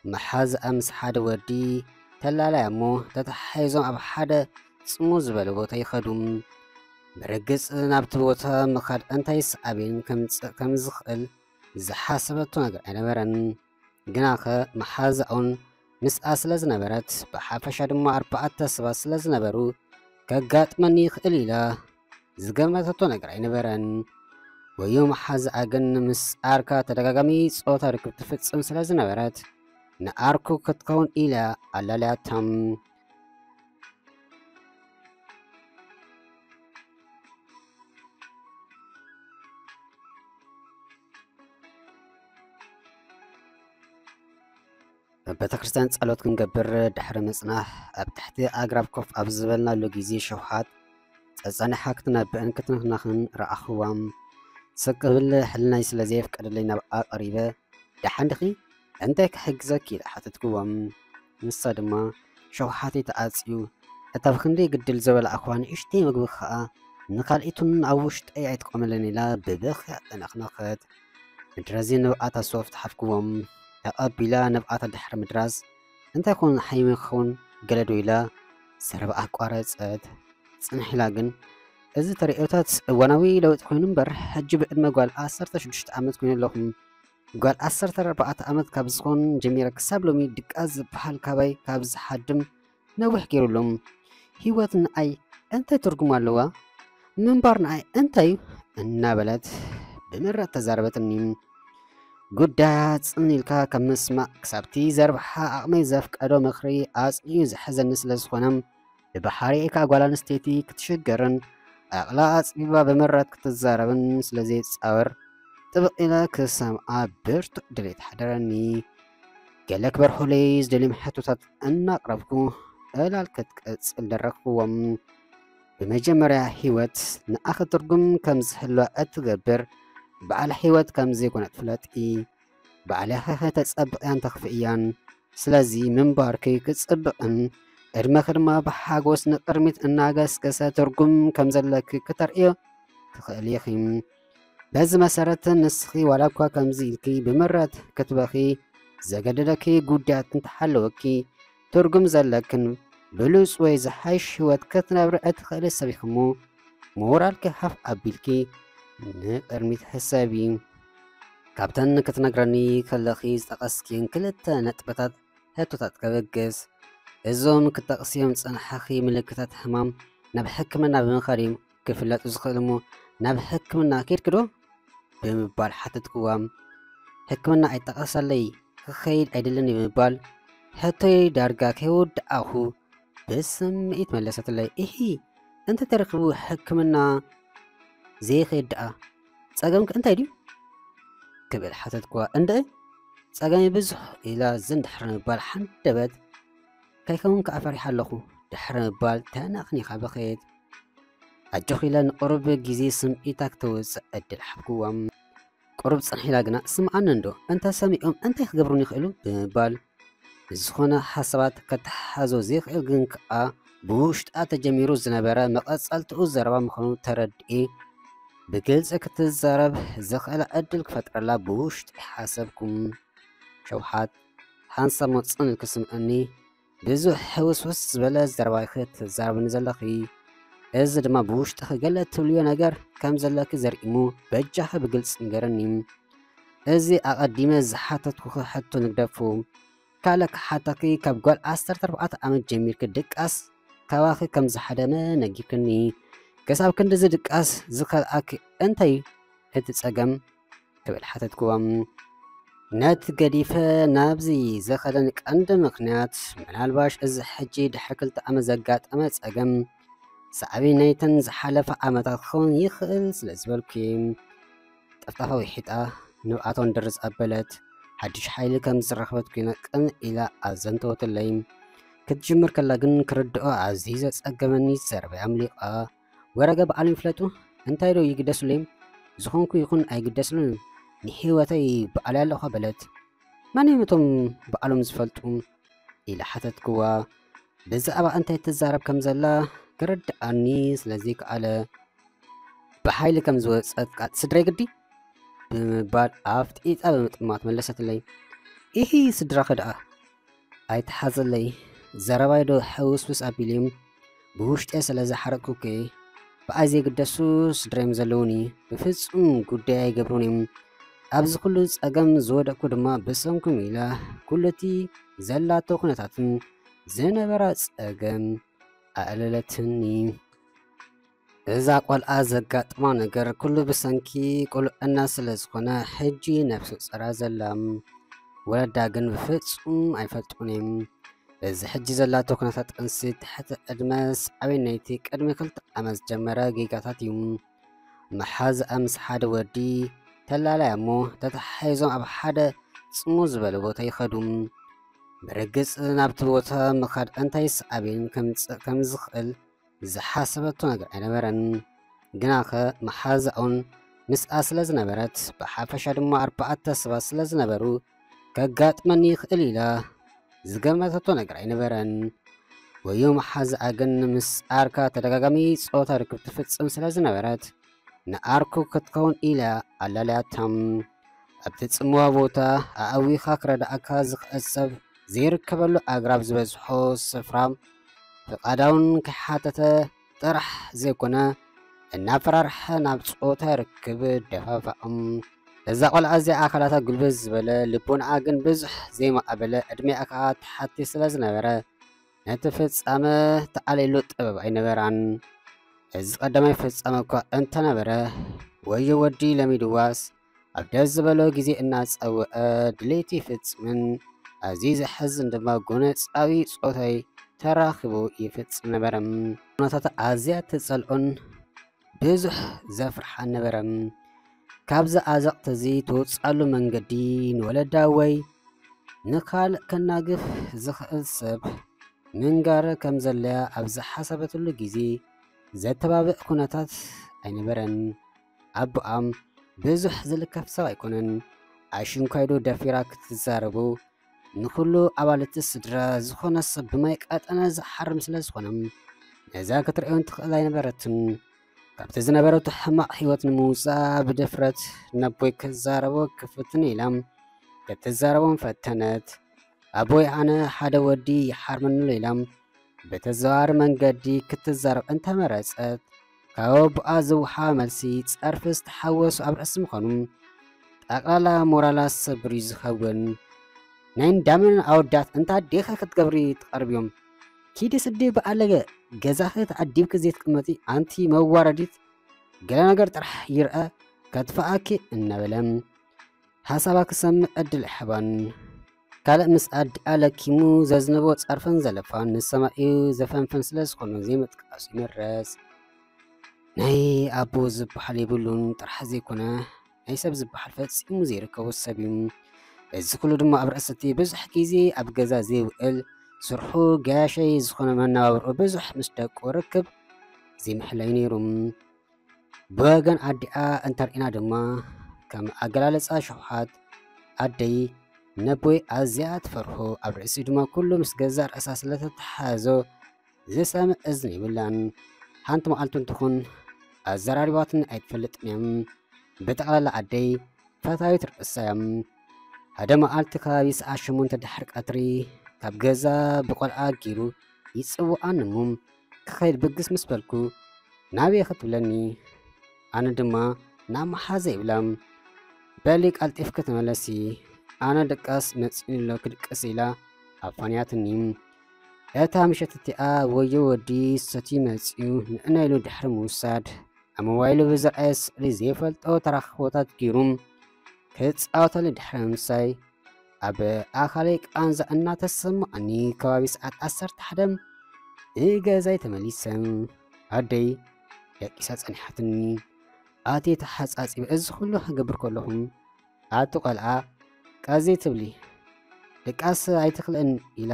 መሓዝኣ ምስ ሓደ ወዲ ተላላያ እሞ ተተሓሒዞም ኣብ ሓደ ጽምው ዝበለ ቦታ ይኸዱ። ብርግጽ ናብቲ ቦታ ምኻድ እንታይ ሳዕቤን ከምጽእ ከም ዝኽእል ዝሓሰበቶ ነገር ኣይነበረን። ግናኸ መሓዛኡን ምስኣ ስለ ዝነበረት፣ ብሓፈሻ ድማ ኣርባዕተ ሰባት ስለ ዝነበሩ፣ ከጋጥመኒ ይኽእል ኢላ ዝገመተቶ ነገር ኣይነበረን። ወዮ መሓዛኣ ግን ምስ ዓርካ ተደጋጋሚ ጾታ ርክብ ትፍጽም ስለ ዝነበረት፣ ንዓርኩ ክትከውን ኢላ ኣላልያቶም። ኣብ ቤተ ክርስቲያን ጸሎት ክንገብር ድሕሪ ምጽናሕ፣ ኣብ ትሕቲ ኣግራብ ኮፍ ኣብ ዝበልናሉ ግዜ ሸውሓት ጸጸኒሓ ክትነብዕን ክትንኽነኽን ረኣኽዋ። ስቕ ክብል ሕልናይ ስለ ዘየፍቀደለይ ናብኣ ቀሪበ፣ "ደሓን ዲኺ? እንታይ ክሕግዘኪ?" ኢለ ሓተትክዋ። ንሳ ድማ፣ "ሸውሓተይ ተዓጽዩ፣ እታ ብኽንደይ ግድል ዝበላዕኽዋ ንእሽተይ ምግቢ ኸኣ ንኻልኢቱን ኣብ ውሽጠይ ኣይትቆመለን" ኢላ ብብኽያ ተነኽነኸት። ምድረዚ ንብዓት ኣስወፍ ተሓፍክዎም ተቐቢላ ንብዓታ ድሕሪ ምድራዝ፣ "እንታይ ኮን ሓይመ ክኸውን ገለ ዶ?" ኢላ ዘረባ ኣቋረጸት። ጽንሕ ኢላ ግን፣ "እዚ ተርእዮታት እዋናዊ ለውጢ ኮይኑ እምበር፣ ሕጂ ብዕድመ ጓል ዓሰርተ ሽዱሽተ ዓመት ኮይኑ ኣለኹ። ጓል ዓሰርተ ኣርባዕተ ዓመት ካብ ዝኾን ጀሚረ ክሳብ ሎሚ ድቃስ ዝበሃል ካባይ ካብ ዝሓድም ነዊሕ ገይሩ ኣሎ። ህይወት ንዓይ እንታይ ትርጉም ኣለዋ? ምንባር ንዓይ እንታይ እዩ?" እናበለት ብምረት ተዛረበትኒ። ጉዳያ ጽን ኢልካ ካብ ምስማዕ ክሳብቲ ዘርብሓ ዓቕመይ ዘፍቀዶ ምኽሪ ኣጽኒዩ ዝሕዘኒ ስለ ዝኾነ፣ ብባህሪይ ከኣ ጓል ኣንስተይቲ ክትሽገርን ዓቕላ ኣጽቢባ ብምረት ክትዛረብን ስለ ዘይጻወር፣ ጥብቕ ኢለ ክሰምዓ ብርቱዕ ድሌት ሓደረኒ። ገለ ክበርሁለይ ዝደልዮም ሕቶታት እናቕረብኩ ዕላል ክትቅጽል ደረኽዎም። ብመጀመርያ፣ ህይወት ንኣኺ ትርጉም ከም ዝህልዋ እትገብር በዓል ህይወት ከም ዘይኮነት ፍለጢ። ባዕልኺ ከተጸብቕያን ተኽፍእያን። ስለዚ ምንባርኪ ክጽብቕን ዕድመኺ ድማ ብሓጎስ ንቕድሚት እናገስገሰ ትርጉም ከም ዘለኪ ክተርእዮ ትኽእሊ ኢኺ። በዚ መሰረት ንስኺ ዋላ እኳ ከምዚ ኢልኪ ብምረት ክትበኺ ዘገደደኪ ጉዳያት እንተሃለወኪ፣ ትርጉም ዘለክን ብሉጽ ወይ ዝሓይሽ ህይወት ክትነብሪ እትኽእሊ ሰብ ኢኺ እሞ፣ ሞራልኪ ሃፍ ኣቢልኪ ንቕድሚት ሕሰቢ። ካብተን ክትነግረኒ ከለኺ ዝጠቐስኪን ክልተ ነጥብታት ሕቶታት ከበግስ። እዞም ክጠቕስዮም ዝጸናሕኺ ምልክታት ሕማም ናብ ሕክምና ብምኻድ እዮም ክፍለጡ ዝኽእሉ እሞ፣ ናብ ሕክምና ከይድኪ ዶ? ብምባል ሓተትክዋ። ሕክምና ኣይጠቐሰለይ፣ ክኸይድ ኣይደልን ብምባል ሕቶይ ዳርጋ ከይወዳእኹ ብስምዒት መለሰትለይ። "ኢሂ፣ እንተ ተረኺቡ ሕክምና ዘይኸይድ ደኣ ጸገምኪ እንታይ ድዩ?" ክብል ሓተትክዋ። "እንድዒ፣ ጸገመይ ብዙሕ" ኢላ ዝን ድሕሪ ምባል ሓንደበት፣ "ከይከውን ከኣ ፈሪሐ ኣለኹ" ድሕሪ ምባል ተነኽኒኻ በኸየት። ኣጆኺ ኢለ ንቑሩብ ግዜ ስምዒታ ክተውጽእ ዕድል ሃብክዎም። ቁሩብ ጽንሕ ኢላ ግና፣ "ስምዓኒ እንዶ፣ እንተ ሰሚዖም እንታይ ክገብሩኒ ይኽእሉ?" ብምባል፣ ብዝኾነ ሓሳባት ከተሓዞ ዘይክእል ግን ከኣ ብውሽጣ ተጀሚሩ ዝነበረ መቐጸልትኡ ዘረባ ምዃኑ ተረድኤ። ብግልጺ ክትዛረብ ዘኽእላ ዕድል ክፈጥረላ ብውሽጢ ሓሰብኩ። ሸውሓት፣ ሓንሳብ ሞጽን ክስምዐኒ፣ ብዙሕ ሕውስውስ ዝበለ ዘረባ ኢኺ ትዛረብኒ ዘለኺ። እዚ ድማ ብውሽጥኺ ገለ ትብልዮ ነገር ከም ዘለኪ ዘርኢ እሞ፣ በጃኺ ብግልጺ ንገርኒ። እዚ ኣቐዲመ ዝሓተትኩኺ ሕቶ ንግደፎ። ካልእ ክሓተኪ፣ ካብ ጓል ዓሰርተ ኣርባዕተ ዓመት ጀሚርኪ ድቃስ ካባኺ ከም ዝሓደመ ነጊርክኒ። ክሳብ ክንድዚ ድቃስ ዝኸልኣኪ እንታይ እዩ እቲ ጸገም? ክብል ሓተትክዎም። ነቲ ገዲፈ ናብዚ ዘኸለኒ ቀንዲ ምኽንያት፣ ምናልባሽ እዚ ሕጂ ድሕሪ ክልተ ዓመት ዘጋጠመ ጸገም ሳዕቤን ናይተን ዝሓለፋ ዓመታት ክኸውን ይኽእል ስለ ዝበልኩ እዩ። ጠፍጣፋ ውሒጣ ንብዓቶ ንድርዝ ኣበለት። ሓድሽ ሓይሊ ከም ዝረኸበት ኮይና ቅን ኢላ ኣዘንተወትለይ። ክትጅምር ከላ ግን ክርድኦ ኣዝዩ ዘጸገመኒ፣ ዘረባይ ኣምሊቓ። "ወረገ በዓሎም ይፍለጡ፣ እንታይ ዶ ይግደሱለይ? ዝኾንኩ ይኹን ኣይግደስሉን፣ ንህይወተይ በዓለይ ኣለኹ" በለት። "መን እዮም እቶም በዓሎም ዝፈልጡ?" ኢለ ሓተትክዋ። ብዛዕባ እንታይ ትዛረብ ከም ዘላ ክርድኣኒ ስለ ዘይከኣለ፣ "ብሓይሊ ከም ዝወጸት ቃል ስድራይ ግዲ?" ብምባል ኣፍጢጣ ብምጥማት መለሰትለይ። "ኢሂ፣ ስድራኸ ደኣ ኣይትሓዘለይ፣ ዘረባይ ዶ ሕውስውስ ኣቢሉ እዩ? ብውሽጠ ስለ ዝሓረቅኩኪ፣ ብኣይ ዘይግደሱ ስድራዮም ዘለዉኒ፣ ብፍጹም ጉዳይ ኣይገብሩን እዮም። ኣብዚ ኩሉ ጸገም ዝወደቅኩ ድማ ብሰንኩም ኢላ፣ ኩሉ እቲ ዘላቶ ኩነታትን ዝነበራ ጸገም ኣዕለለትኒ። እዛ ቆልዓ ዘጋጥማ ነገር ኩሉ ብሰንኪ ቁልዕና ስለ ዝኾነ፣ ሕጂ ነፍሱ ጸራ ዘላ። ወለዳ ግን ብፍጹም ኣይፈልጡን እዮም። እዚ ሕጂ ዘላቶ ኩነታት ጥንሲ ትሕቲ ዕድመ ሳዕቤን ናይቲ ቅድሚ ክልተ ዓመት ዝጀመረ ጌጋታት እዩ። መሓዝኣ ምስ ሓደ ወዲ ተላላያ እሞ ተተሓሒዞም ኣብ ሓደ ጽምው ዝበለ ቦታ ይኸዱ። ብርግጽ ናብቲ ቦታ ምኻድ እንታይ ሳዕቤን ከምጽእ ከም ዝኽእል ዝሓሰበቶ ነገር ኣይነበረን። ግናኸ መሓዛኡን ምስኣ ስለ ዝነበረት፣ ብሓፈሻ ድማ ኣርባዕተ ሰባት ስለ ዝነበሩ፣ ከጋጥመኒ ይኽእል ኢላ ዝገመተቶ ነገር ኣይነበረን። ወዮ መሓዛኣ ግን ምስ ዓርካ ተደጋጋሚ ጾታ ርክብ ትፍጽም ስለ ዝነበረት፣ ንዓርኩ ክትከውን ኢላ ኣላልያቶም። ኣብቲ ጽምዋ ቦታ ኣእዊኻ ክረድኣካ ዝኽእል ሰብ ዘይርከበሉ ኣግራብ ዝበዝሖ ስፍራ፣ ፍቓዳውን ከይሓተተ ጥራሕ ዘይኮነ፣ እናፈራርሐ ናብ ጾታ ርክብ ደፋፍዖም። እዛ ቆልዓ እዚኣ ኣካላታ ጉልበት ዝበለ፣ ልቦናኣ ግን ብዙሕ ዘይማዕበለ፣ ዕድሜኣ ከኣ ተሓቲ ስለ ዝነበረ፣ ነቲ ፍጻመ ተዓልየሉ ጥበብ ኣይነበራን። እዚ ቀዳማይ ፍጻመ እኳ እንተነበረ፣ ወዮ ወዲ ለሚድዋስ ኣብ ደስ ዝበሎ ግዜ እናጸውዐ ድሌቱ ይፍጽምን፣ ኣዝዩ ዘሕዝን ድማ ጎነጻዊ ጾታዊ ተራኽቦ ይፍጽም ነበረ። ኩነታታ ኣዝያ ትጸልኦን ብዙሕ ዘፍርሓን ነበረ። ካብዚ ኣዘቕቲ እዚ ትወጽኣሉ መንገዲ ንወለዳ ወይ ንኻልእ ከናግፍ ዝኽእል ሰብ ምንጋር ከም ዘድልያ ኣብ ዝሓሰበትሉ ግዜ፣ ዘተባብዕ ኩነታት ኣይነበረን። ኣቦኣ ብዙሕ ዝልከፍ ሰብ ኣይኮነን። ኣሽንኳይዶ ደፊራ ክትዛረቦ፣ ንኹሉ ኣባልቲ ስድራ ዝኾነ ሰብ ብማይ ቀጠነ ዝሓርም ስለ ዝኾነ፣ ነዛ ክትርእዮን ትኽእል ኣይነበረትን። ካብቲ ዝነበረቶ ሕማቕ ህይወት ንምውጻእ ብድፍረት ነቦይ ክዛረቦ ክፍትን ኢላ ክትዛረቦም ፈተነት። ኣቦይ ኣነ ሓደ ወዲ ይሓርመኒ ኣሎ ኢላ ብተዘዋዋሪ መንገዲ ክትዛረብ እንተመረጸት፣ ካብ ኣቦኣ ዝወሓ መልሲ ጸርፊ ዝተሓወሶ ኣብ ርእሲ ምዃኑ፣ ጠቕላላ ሞራላ ሰብር እዩ ዝኸውን። ናይ እንዳመን ኣወዳት እንታ ኣዴኺ ክትገብሪ ትቐርብዮም። ኪዲ ስዲ ብኣለገ ገዛኺ ተዓዲብኪ ዘይትቕመጢ ኣንቲ መዋረዲት፣ ገለ ነገር ጥራሕ ይርአ ከጥፍኣኪ እናበለ ሓሳባ ክሰምዕ ዕድል ኣይሃባን። ካልእ ምስ ኣዲኣ ለኪሙ ዘዝንቦ ጸርፍን ዘለፋን ንሰማዒኡ ዘፈንፍን ስለ ዝኾነ ዘይምጥቃሱ ይምረጽ። ናይ ኣቦ ዝበሃል የብሉን ጥራሕ ዘይኮነ፣ ናይ ሰብ ዝበሃል ፈጺሙ ዘይርከቦ ሰብ እዩ። እዚ ኩሉ ድማ ኣብ ርእሲ እቲ ብዙሕ ግዜ ኣብ ገዛ ዘይውዕል፣ ስርሑ ገያሸይ ዝኾነ መነባብርኡ ብዙሕ ምስ ደቁ ርክብ ዘይምሕላዩ ነይሩ። ብወገን ኣዲኣ እንተርኢና ድማ፣ ከም ኣገላልጻ ሸውሓት ኣደይ ነቦይ ኣዝያ ትፈርሆ፣ ኣብ ርእሲኡ ድማ ኩሉ ምስ ገዛእ ርእሳ ስለ ተተሓሓዞ ዝሰምዕ እዝኒ የብላን። ሓንቲ መዓልቲ እንትኹን ኣዘራሪባትኒ ኣይትፈልጥን እያ። ብጠቕላላ ኣደይ ፈታዊት ርእሳ እያ። ሓደ መዓልቲ ከባቢ ሰዓት ሸሞንተ ድሕሪ ቀትሪ ካብ ገዛ ብቆልዓ ገይሩ ይጽውዓኒ እሞ ክኸይድ ብግስ ምስ በልኩ፣ ናበይ ኢኺ ትብለኒ? ኣነ ድማ ናብ መሓዘ ይብላ። በሊ ቀልጢፍኪ ተመለሲ፣ ኣነ ድቃስ መጺኡኒ ኣሎ ክድቅስ ኢላ ኣፋንያትኒ። እታ ምሸት እቲኣ ወዮ ወዲ ሰትዩ መጺኡ ንዕና ኢሉ ድሕሪ ምውሳድ ኣብ ሞባይሉ ብዝርኣየ ስእሊ ዘይፈልጦ ተራኽቦታት ገይሩ ክጻወተሉ ድሕሪ ምምሳይ ኣብ ኣኻለይ ቃንዛ እናተሰማዓኒ ከባቢ ሰዓት ዓሰርተ ሓደ ንገዛይ ተመሊሰ። ኣደይ ደቂሳ ጸኒሓትኒ። ኣትየ ተሓጻጺበ እዚ ኩሉ ክገብር ከለኹ ኣቲ ቆልዓ ቀስ ዘይትብሊ ድቃስ ኣይትኽልእን ኢላ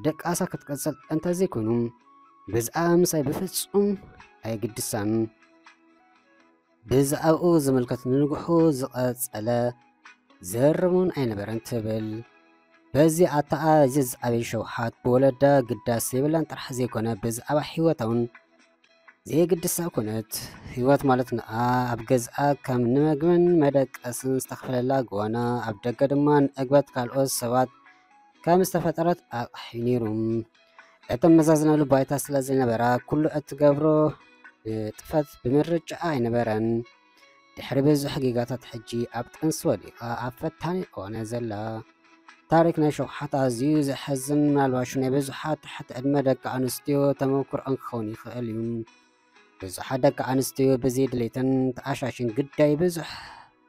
ድቃሳ ክትቅጽል እንተዘይኮይኑ ብዛዕባ ምሳይ ብፍጹም ኣይግድሳን። ብዛዕባኡ ዝምልከት ንንግሆ ዝቐጸለ ዘርም እውን ኣይነበረን ትብል። በዚ ኣተኣ እዚ ዝዓበየ ሸውሓት ብወለዳ ግዳስ ዘይብላን ጥራሕ ዘይኮነ ብዛዕባ ህይወታ እውን ዘይግድሳ ኮነት። ህይወት ማለት ንኣ ኣብ ገዝኣ ከም ንምግብን መደቀስን ዝተኽፈለላ ግዋና፣ ኣብ ደገ ድማ ንዕግበት ካልኦት ሰባት ከም ዝተፈጠረት ኣቕሒ ነይሩ። እተመዛዝነሉ ባይታ ስለ ዘይነበራ፣ ኩሉ እትገብሮ ንጥፈት ብምርጫ ኣይነበረን። ድሕሪ ብዙሕ ጌጋታት፣ ሕጂ ኣብ ጥንሲ ወዲቓ ኣብ ፈታኒ እዋን እያ ዘላ። ታሪክ ናይ ሸውሓት ኣዝዩ ዘሕዝን፣ ምናልባሽ ናይ ብዙሓት ትሕቲ ዕድመ ደቂ ኣንስትዮ ተመኩሮኣን ክኸውን ይኽእል እዩ። ብዙሓት ደቂ ኣንስትዮ ብዘይ ድሌተን ተኣሻሽን ግዳይ ብዙሕ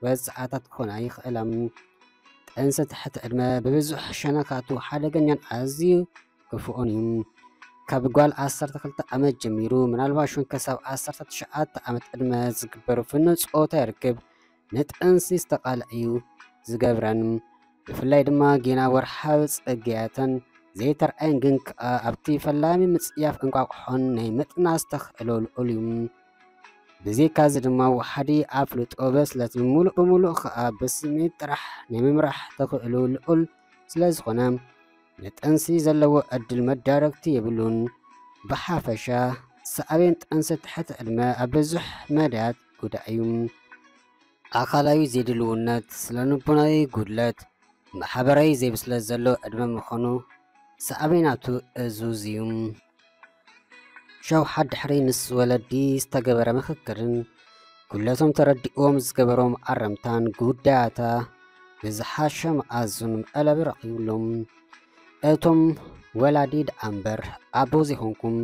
ወጻኢታት ክኾና ይኽእላ። ጥንሲ ትሕቲ ዕድመ ብብዙሕ ሸነኻቱ ሓደገኛን ኣዝዩ ክፉእን እዩ። ካብ ጓል ዓሰርተ ክልተ ዓመት ጀሚሩ፣ ምናልባሽ እውን ክሳብ ዓሰርተ ትሽዓተ ዓመት ዕድመ ዝግበር ፍኑው ጾታዊ ርክብ ንጥንሲ ዝተቓልዐ እዩ ዝገብረን። ብፍላይ ድማ ጌና ወርሓዊ ጽግያተን ዘይተርኣየን፣ ግን ከኣ ኣብቲ ፈላሚ ምጽያፍ እንቋቑሖን ናይ ምጥናስ ተኽእሎ ልዑል እዩ። ብዘይካዚ ድማ፣ ወሓዲ ኣፍልጦ፣ በስለትን ምሉእ ብምሉእ ከኣ ብስምዒት ጥራሕ ናይ ምምራሕ ተኽእሎ ልዑል ስለ ዝኾነ፣ ንጥንሲ ዘለዎ ዕድል መዳረግቲ የብሉን። ብሓፈሻ፣ ሳዕቤን ጥንሲ ትሕቲ ዕድመ ኣብ ብዙሕ መዳያት ጉዳእ እዩ። ኣኻላዊ ዘይድልውነት፣ ስነ ልቦናዊ ጉድለት፣ ማሕበራዊ ዘይብስለት ዘሎ ዕድመ ምዃኑ ሳዕቤናቱ እዙዝ እዩ። ሸውሓት ድሕሪ ምስ ወለዲ ዝተገበረ ምኽክርን ጉድለቶም ተረዲእዎም ዝገበሮም ኣረምታን ጉዳያታ ብዝሓሸ መኣዝን መዕለቢ ረኺብሎም። እቶም ወላዲ ደኣ እምበር ኣቦ ዘይኮንኩም፣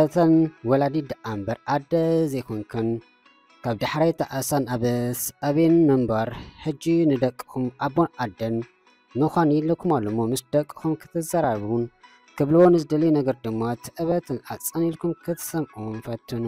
እተን ወላዲ ደኣ እምበር ኣደ ዘይኮንክን፣ ካብ ዳሕራይ ተኣሳን ኣብ ሳዕቤን ምንባር፣ ሕጂ ንደቅኹም ኣቦን ኣደን ምዃን የድልየኩም ኣሎ እሞ፣ ምስ ደቅኹም ክትዘራረቡን ክብልዎ ንዝደልዩ ነገር ድማ ትዕበትን ኣጸኒልኩም ክትሰምዑን ፈትኑ።